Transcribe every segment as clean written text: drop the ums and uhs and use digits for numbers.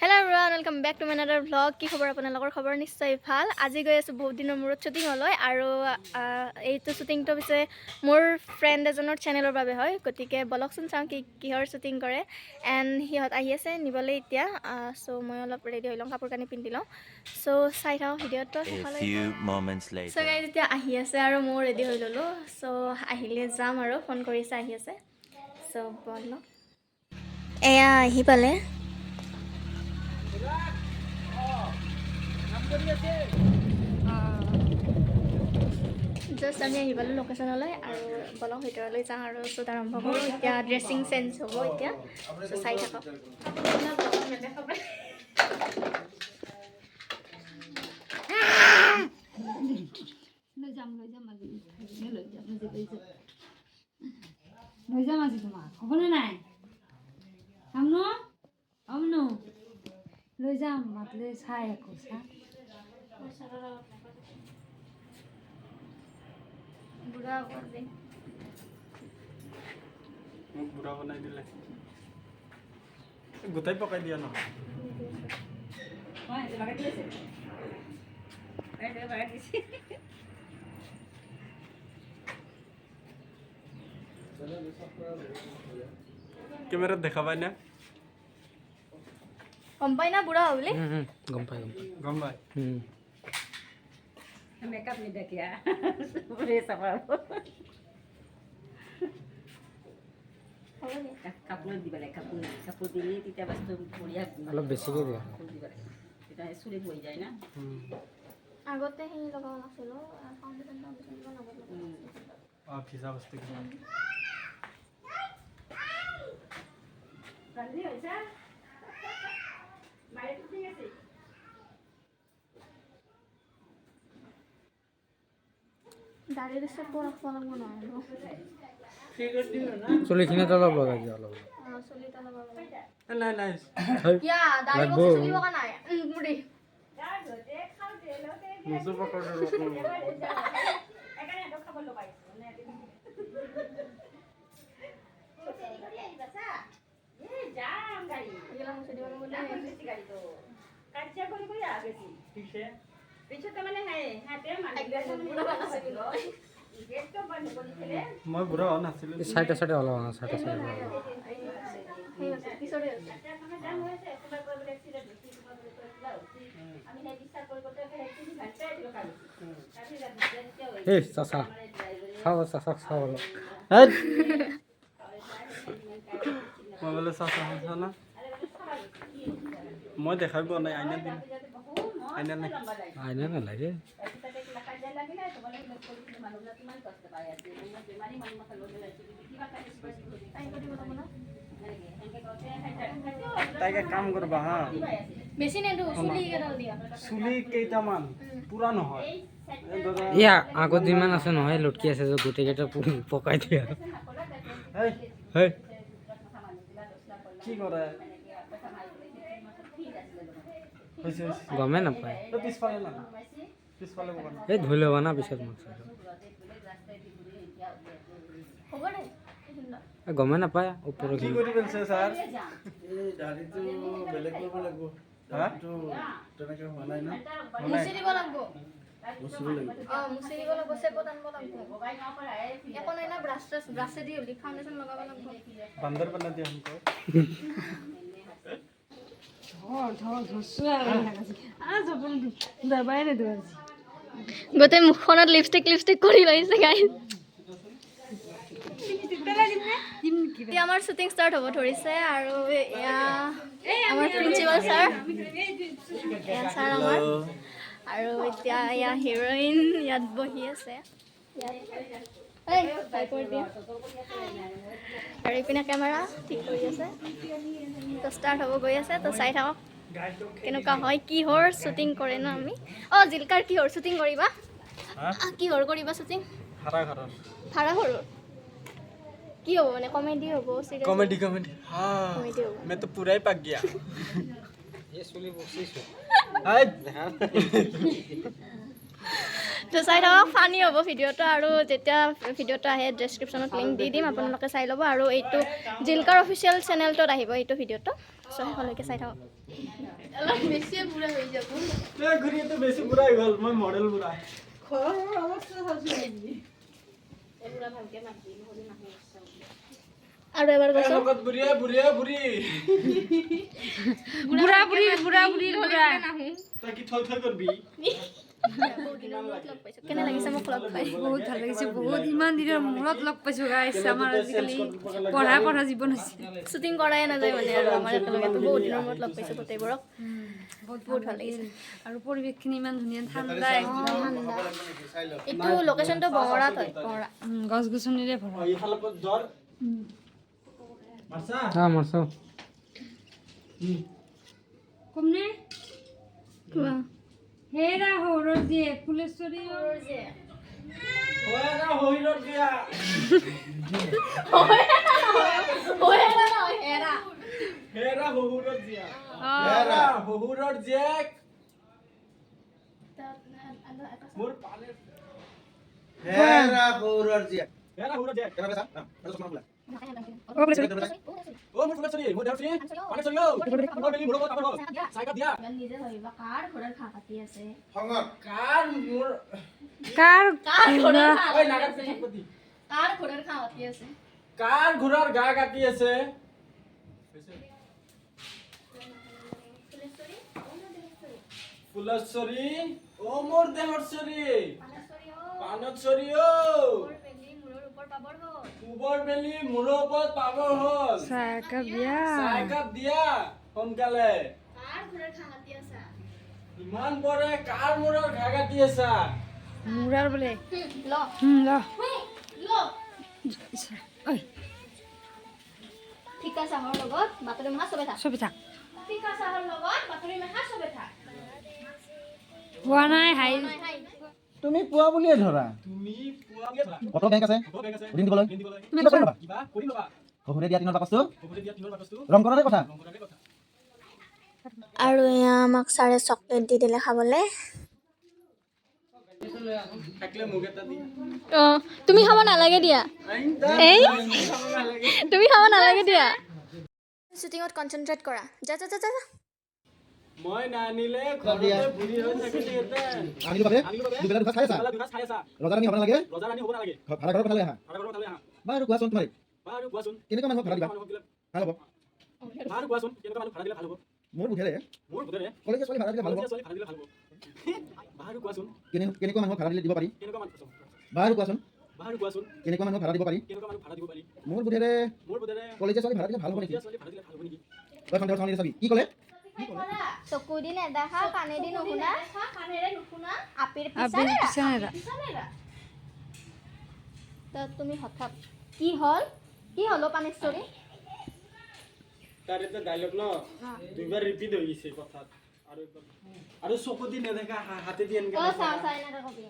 Hello everyone, welcome back to my another vlog. কি খবৰ আপোনালোকৰ? খবৰ নিশ্চয় ভাল। আজি গৈ আছোঁ বহুত দিনৰ মূৰত শ্বুটিঙলৈ আৰু এইটো শ্বুটিংটো পিছে মোৰ ফ্ৰেণ্ড এজনৰ চেনেলৰ বাবে হয়। গতিকে বলকচোন চাওঁ কি কিহৰ শ্বুটিং কৰে। এণ্ড সিহঁত আহি আছে নিবলৈ এতিয়া। চ' মই অলপ ৰেডি হৈ লওঁ, কাপোৰ কানি পিন্ধি লওঁ। চ' চাই থাকোঁ ভিডিঅ'টো A শেষলৈ। few moments so later. Guys, এতিয়া আহি আছে আৰু ময়ো ৰেডি হৈ ল'লোঁ। চ' আহিলে যাম আৰু ফোন কৰিছে, আহি আছে। চ' বলক, এয়া আহি পালে। জাষ্ট আমি আহি পালোঁ লোকেশ্যনলৈ আৰু বলক ভিতৰলৈ যাওঁ আৰু শ্বুট আৰম্ভ কৰোঁ। এতিয়া ড্ৰেছিং চেঞ্জ হ'ব এতিয়া। চ' চাই থাকক। লৈ যাম, লৈ যাম আজি, লৈ যাম আজি, লৈ যাম, লৈ যাম আজি তোমাক। হ'বনে নাই? আমনো, আমনো, লৈ যাম। মাতলে চাই আকৌ চা। বুঢ়া হ'ব আজি। মোক বুঢ়া বনাই দিলে, গোটেই পকাই দিয়া নহয়। কেমেৰাত দেখা পাই না? গম পাই না বুঢ়া হ'ব বুলি? গম পাই, গম পাই। গম পাই। মেকআপ নিদিয়া চবৰে চাফা। হ'ব দিয়া। কাপোৰ দিব লাগে, কাপোৰ, কাপোৰ দিলে তেতিয়া বস্তু বঢ়িয়া। অলপ বেছিকৈ দিয়া। কাপোৰ দিব লাগে, তেতিয়া চুলি বহি যায় না। আগতে সেই লগোৱা নাছিলোঁ, ফাউণ্ডেশ্যন ফাউণ্ডেশ্যন কিবা লগত লগোৱা নাছিলোঁ। অঁ, ভিজা বস্তু কিবা। দাড়িৰ চেপো ৰাখিব লাগিব নহয় আৰু। চুলিখিনিত অলপ লগাই দিয়া, অলপ। অঁ, চুলিত অলপ লগাব লাগিব। এ, নাই নাই। কিয়া দাড়ি লাগব। বস্তু চুলি পকা নাই মুড়ি। মোচো পকৰা। এইগিলা মুচি দিব লাগিব দেই। মই বুঢ়া হোৱা নাছিলোঁ। এই চাইডে চাইডে অলপ, অঁ, চাইডে চাইডে অলপ। সেই হৈছে, পিছৰে হৈছে। এই চাচা চাওঁ, চাচাক চাওঁ অলপ। হেই। মই বোলে চাচা শুনছা না? মই দেখাই পোৱা নাই। আইনা দিম? আইনা নাই। আইনা নালাগে। টাইম কৰিব লাগিব না। তাইক এক কাম কৰবা হা। বেছি নেদো, চুলি কেইডাল দিয়া। চুলি কেইটামান, পুৰা নহয়, এই ধৰা। এই আগত যিমান আছে নহয়, লটকি আছে যে, গোটেইকেইটা পকাই দিয়া। এই। হেই। কি কৰে? হৈছে, হৈছে। গমেই নাপায়। এই পিছফালে না, পিছফালে পকা নাই। এই ধুই ল'বা না পিছত মোক চাই। হ'ব দে, এইখিনি। এই গমেই নাপায় ওপৰৰ। কি কৰি পেলছে ছাৰ? এই দাড়িটো বেলেগ কৰিব লাগিব। হা? দাড়িটো তেনেকে হোৱা নাই না। মুচি দিব লাগিব। মুচিব লাগিব। অঁ, মুচি দিব লাগিব, চেপত আনিব লাগিব। একো নাই না, ব্ৰাছ চাছ ব্ৰাছেদি হ'লি ফাউণ্ডেশ্যন লগাব লাগিব। বান্দৰ বনাই দিয়া हमको। ধৰ ধৰ, ধৰছো আৰু জপন যাবাই নিদিওঁ আজি। গোটেই মুখখনত লিপষ্টিক লিপষ্টিক কৰি লৈছে গাইজ। দিম নেকি? এতিয়া আমাৰ শ্বুটিং ষ্টাৰ্ট হ'ব ধৰিছে আৰু এয়া আমাৰ প্ৰিন্সিপাল ছাৰ, এয়া ছাৰ আমাৰ। আৰু এতিয়া এয়া হিৰইন ইয়াত বহি আছে ইয়াত। এই, হাই কৰি দিয়া। আৰু ইপিনে কেমেৰা ঠিক কৰি আছে। তো ষ্টাৰ্ট হ'ব গৈ আছে। তো চাই থাকক কেনেকুৱা হয়, কিহৰ শ্বুটিং কৰে ন আমি। অঁ, জিলকাৰ কিহৰ শ্বুটিং কৰিবা? হা? কিহৰ কৰিবা শ্বুটিং? ভাড়া ঘৰৰ। ভাড়া ঘৰৰ কি হ'ব? মানে কমেডি হ'ব, চিৰিয়াছ? কমেডি, কমেডি, হা। কমেডি হ'ব। मैं तो पूरा ही पक गया। এই চুলি বচিছোঁ। হাই। তো চাই থাকক, ফানি হ'ব ভিডিঅ'টো। আৰু যেতিয়া ভিডিঅ'টো আহে ডেছক্ৰিপশ্যনত লিংক দি দিম, আপোনালোকে চাই ল'ব। আৰু এইটো জিলকাৰ অফিচিয়েল চেনেলটোত আহিব এইটো ভিডিঅ'টো। চ' শেষলৈকে চাই থাকক। ঘূৰিয়েতো বেছি বুঢ়া হৈ গ'ল, মই মডেল বুঢ়া। আৰু এবাৰ কৈছোঁ। লগত বুঢ়ীয়ে বুঢ়ীয়ে বুঢ়ী। বুঢ়া বুঢ়ী, বুঢ়া বুঢ়ী, বুঢ়া। তই কি থৈ থৈ কৰবি? বহুত দিনৰ মূৰত লগ পাইছোঁ, কেনে লাগিছে মোক লগ পাই? বহুত ভাল লাগিছে, বহুত। ইমান দিনৰ মূৰত লগ পাইছো গাইছ। আমাৰ আজিকালি পঢ়া পঢ়া জীৱন হৈছে। শ্বুটিং কৰাই নাযায় মানে আৰু আমাৰ একেলগেতো বহুত দিনৰ মূৰত লগ পাইছোঁ গোটেইবোৰক। বহুত বহুত ভাল লাগিছে। আৰু পৰিৱেশখিনি ইমান ধুনীয়া, ঠাণ্ডা একদম। ঠাণ্ডা। এইটো লোকেশ্যনটো বঙৰাত হয়, বঙৰা। গছ গছনিৰে ভৰা। ইফালে ধৰ মাৰছা। অঁ, মাৰছ। কমনে? কোৱা। হেৰা সৌৰৰ জীয়েক ফুলেশ্বৰী। শৰীৰত দিয়া। হেৰা শহুৰৰ জীয়া, হেৰা শহুৰৰ জীয়েক মোৰ পানে। হেৰা সৌৰৰ জীয়েক। হেৰা শহুৰৰ জীয়েক। কেনেকুৱা চা? চশমা খোলা। অ মোৰ ফুলেশ্বৰী, মোৰ দেহৰ শ্ৰী পানেশ্বৰী, অ মোৰ বেলি মোৰ ওপৰত পাপৰ হ'ল, চাহ একাপ দিয়া। নিজে ভাবিবা কাৰ ঘৰৰ ঘাঁহ কাটি আছে। খঙত। কাৰ মোৰ কাৰ কাৰ ঘৰৰ ঘাঁহ ঐ কাটি নাগাত আছে? পাতি। কাৰ ঘৰৰ ঘাঁহ কাটি আছে? কাৰ ঘোঁৰাৰ গা কাটি আছে? ফুলেশ্বৰী অ মোৰ দেহৰ চৰী পানত চৰী, অ পূবৰ বেলি মূৰৰ ওপৰত পাবৰ হ'ল, চাহ একাপ দিয়া। চাহ একাপ দিয়া সোনকালে। কাৰ ঘৰৰ ঘাঁহ কাটি আছা? ইমান পৰে কাৰ মূৰৰ ঘাঁ কাটি আছা? মুৰাৰ বোলে। ল। ল। ল। ঐ। ফিকা চাহৰ লগত বাতৰি মাখা চবে থাক। চবে থাক। ফিকা চাহৰ লগত বাতৰি মাখা চবে থাক। হোৱা নাই, হাই। হাই। তুমি পোৱা বুলিয়ে ধৰা। তুমি পোৱা বুলিয়ে ধৰা। কত বেংক আছে? কত বেংক আছে? ঋণ দিবলৈ। ঋণ দিবলৈ। কিবা কৰি ল'বা। কিবা কৰি ল'বা। শহুৰে দিয়া টিনৰ বাকচটো শহুৰে দিয়া টিনৰ বাকচটো ৰং কৰাৰে কথা। ৰং কৰাৰে কথা। আৰু এয়া আমাক ছাৰে চকলেট দি দিলে খাবলৈ। থাকিলে মোক এটা দি। অঁ, তুমি খাব নালাগে দিয়া। এই, তুমি খাব নালাগে দিয়া। শ্বুটিঙত কনচেনট্ৰেট কৰা, যা যা যা যা। মই নানিলে ঘৰতে বুঢ়ী হৈ থাকিলিহেঁতেন। আনিলো বাবে আনিলো বাবে দুবেলা দুসাঁজ খাই আছা। দুবেলা দুসাঁজ খাই আছা। ৰজা ৰাণী হ'ব নালাগে। ৰজা ৰাণী হ'ব নালাগে। ভাড়া ঘৰৰ কথালৈ আহা। ভাড়া ঘৰৰ কথালৈ আহা। বাৰু কোৱাচোন, তোমাৰ বাৰু কোৱাচোন, কেনেকুৱা মানুহক ভাড়া দিবা মানুহক দিলে ভাল হ'ব? বাৰু কোৱাচোন, কেনেকুৱা মানুহ ভাড়া দিলে ভাল হ'ব? মোৰ বোধেৰে মোৰ বোধেৰে কলেজীয়া ছোৱালী ভাড়া দিলে ভাল হ'ব। কলেজীয়া ছোৱালী ভাড়া দিলে ভাল হ'ব। বাৰু কোৱাচোন, কেনেকুৱা মানুহক ভাড়া দিলে দিব পাৰি? কেনেকুৱা মানুহ? বাৰু কোৱাচোন, বাৰু কোৱাচোন, কেনেকুৱা মানুহক ভাড়া দিব পাৰি? কেনেকুৱা মানুহ ভাড়া দিব পাৰি? মোৰ বোধেৰে মোৰ বোধেৰে কলেজীয়া ছোৱালী ভাড়া দিলে ভাল হ'ব নেকি? কলেজীয়া ছোৱালী ভাড়া দিলে ভাল হ'ব নেকি? তই সন্দেহৰ চাউনি চাবি। কি ক'লে? চকু দি নেদেখা, কাণেদি নুশুনা, কাণেৰে নুশুনা, আপিৰ আবিৰ পিছা। পিছানেৰা। তো তুমি হঠাৎ কি হ'ল, কি হ'ল অ' পানেশ্বৰী? তাৰ এটা ডাইলগ ন দুইবাৰ ৰিপিট হৈ গৈছে কথাত। আৰু একবাৰ আৰু চকু দি নেদেখা, হাতে দি এনেকে অ দেখা। চাওঁ চাই এনেকে কবি।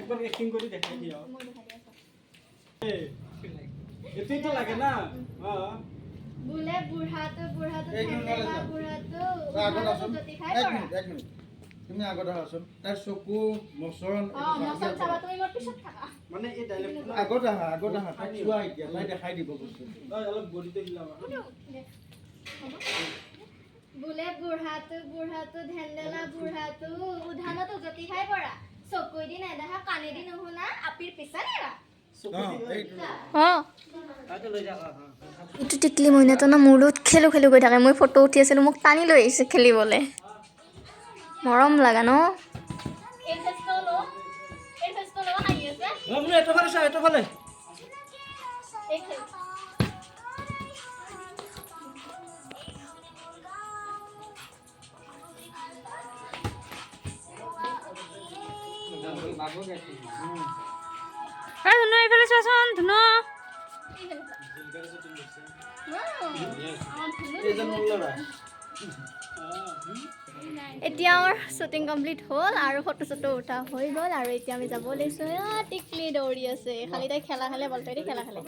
একবাৰ এক্টিং কৰি দেখাই দিয়া। মই দেখাই দি আছো। এইটোৱেতো লাগে না, অ। বোলে বুঢ়াটো বুঢ়াটো এক মিনিট। ঠেঙেলা আছা। বুঢ়াটো তই আগত উশাহত আছোন। উজতি খাই এক পৰা। মিনিট, এক মিনিট, তুমি আগত আহাচোন। তাৰ চকু মোচন। অ মচন চাবা, তুমি মোৰ পিছত থাকা। মানে এই ডাইলগটো আগত আহা, আগত আহা। তাইক চোৱা, এতিয়া তাই দেখাই দিব বস্তু। অলপ বডিটো হিলাবা। বোলে বুঢ়াটো বুঢ়াটো ধেন্দেলা বুঢ়াটো উধানত উজতি খাই পৰা, চকুদি নেদেখা, কাণেদি নুশুনা, আপিৰ পিছা নেৰা। চকু দি এইটো। এইটো টিকলি মইনাটো ন মোৰ লগত খেলো খেলো গৈ থাকে। মই ফটো উঠি আছিলোঁ, মোক টানি লৈ আহিছে খেলিবলৈ। মৰম লগা ন। এইটো ফালে চা, এইটো ফালে। এই ধুনু, এইফালে চোৱাচোন ধুনু। এইজন মোৰ ল'ৰা। এতিয়া আমাৰ শ্বুটিং কমপ্লিট হ'ল আৰু ফটো চটো উঠা হৈ গ'ল আৰু এতিয়া আমি যাব লৈছোঁ। এয়া টিকলি দৌৰি আছে, খালি তাই খেলা খেলে, বলটো খেলা খেলে।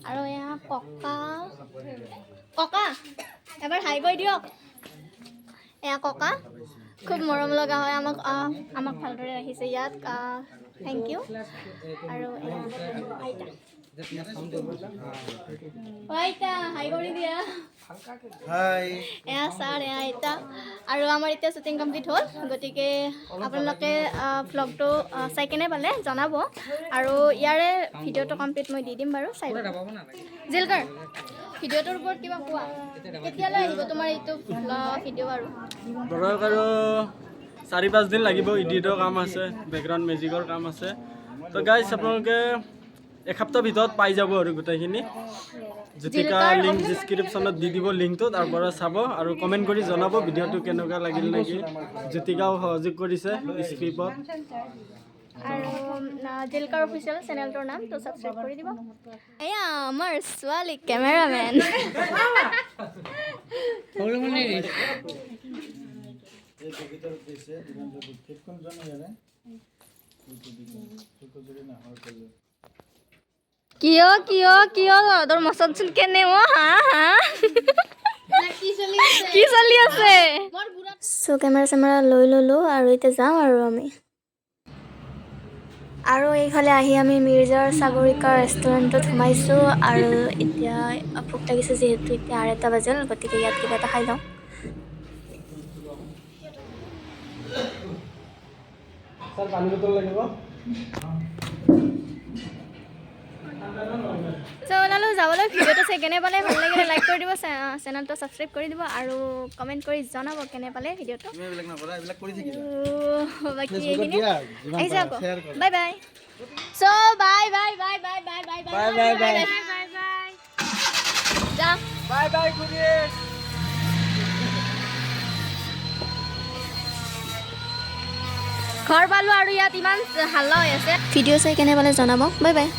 আৰু এয়া ককা, ককা এবাৰ হাই কৈ দিয়ক। এয়া ককা খুব মৰম লগা হয়। আমাক ভালদৰে ৰাখিছে ইয়াত, thank U. আৰু এয়া আইতা। আইতা, হাই কৰি দিয়া। হাই। এয়া ছাৰ, এয়া আইতা। আৰু আমাৰ এতিয়া শ্বুটিং কমপ্লিট হ'ল, গতিকে আপোনালোকে ভ্লগটো চাই কেনে পালে জনাব আৰু ইয়াৰে ভিডিঅ'টো কমপ্লিট মই দি দিম বাৰু, চাই ল'ব। জিলকাৰ, ভিডিঅ'টোৰ ওপৰত কিবা কোৱা। কেতিয়ালৈ আহিব তোমাৰ এইটো ভিডিঅ' আৰু? ধৰক আৰু 4-5 দিন লাগিব। এডিটৰ কাম আছে, বেকগ্ৰাউণ্ড মিউজিকৰ কাম আছে। তো গাইজ, আপোনালোকে এসপ্তাহ ভিতৰত পাই যাব আৰু গোটেইখিনি। জ্যোতিকা লিংক ডিছক্ৰিপশ্যনত দি দিব লিংকটো, তাৰ পৰা চাব আৰু কমেণ্ট কৰি জনাব ভিডিঅ'টো কেনেকুৱা লাগিল নেকি। জ্যোতিকাও সহযোগ কৰিছে স্ক্ৰিপ্টত। আৰু জিলকাৰ অফিচিয়েল চেনেলটোৰ নাম, তো ছাবস্ক্ৰাইব কৰি দিব। এয়া আমাৰ ছোৱালী কেমেৰামেন। সৰু মানে। এই ভিতৰত দিছে ঠিক কোনজন ইয়াৰে চকু যদি নাহৰ কৰিলে। কিয় কিয় কিয়? তহঁতৰ মচতচোন কেনে? অ হা হা, কি চলি আছে? চ' কেমেৰা চেমেৰা লৈ ল'লোঁ আৰু এতিয়া যাওঁ আৰু আমি। আৰু এইফালে আহি আমি মিৰ্জাৰ সাগৰিকা ৰেষ্টুৰেণ্টত সোমাইছোঁ আৰু এতিয়া ভোক লাগিছে, যিহেতু এতিয়া 2:30 বাজিল, গতিকে ইয়াত কিবা এটা খাই লওঁ। ছাৰ, পানী বটল লাগিব। চ' ওলালোঁ যাবলৈ। ভিডিঅ'টো চাই কেনে পালে? ভাল লাগিলে লাইক কৰি দিব, চেনেলটো ছাবস্ক্ৰাইব কৰি দিব আৰু কমেণ্ট কৰি জনাব কেনে পালে ভিডিঅ'টো। তুমি এইবিলাক নকৰা, এইবিলাক কৰি থাকিবা। আৰু বাকী ফেচবুকত এইখিনি দিয়া, যিমান আহিছে পাৰা আকৌ। শ্বেয়াৰ কৰা। Bye bye. চ' bye bye bye bye bye bye bye. Bye bye bye. Bye bye, যা। বাই বাই খুৰী। ঘৰ পালোঁ আৰু ইয়াত ইমান হাল্লা হৈ আছে। ভিডিঅ' চাই কেনে পালে জনাব। Bye bye.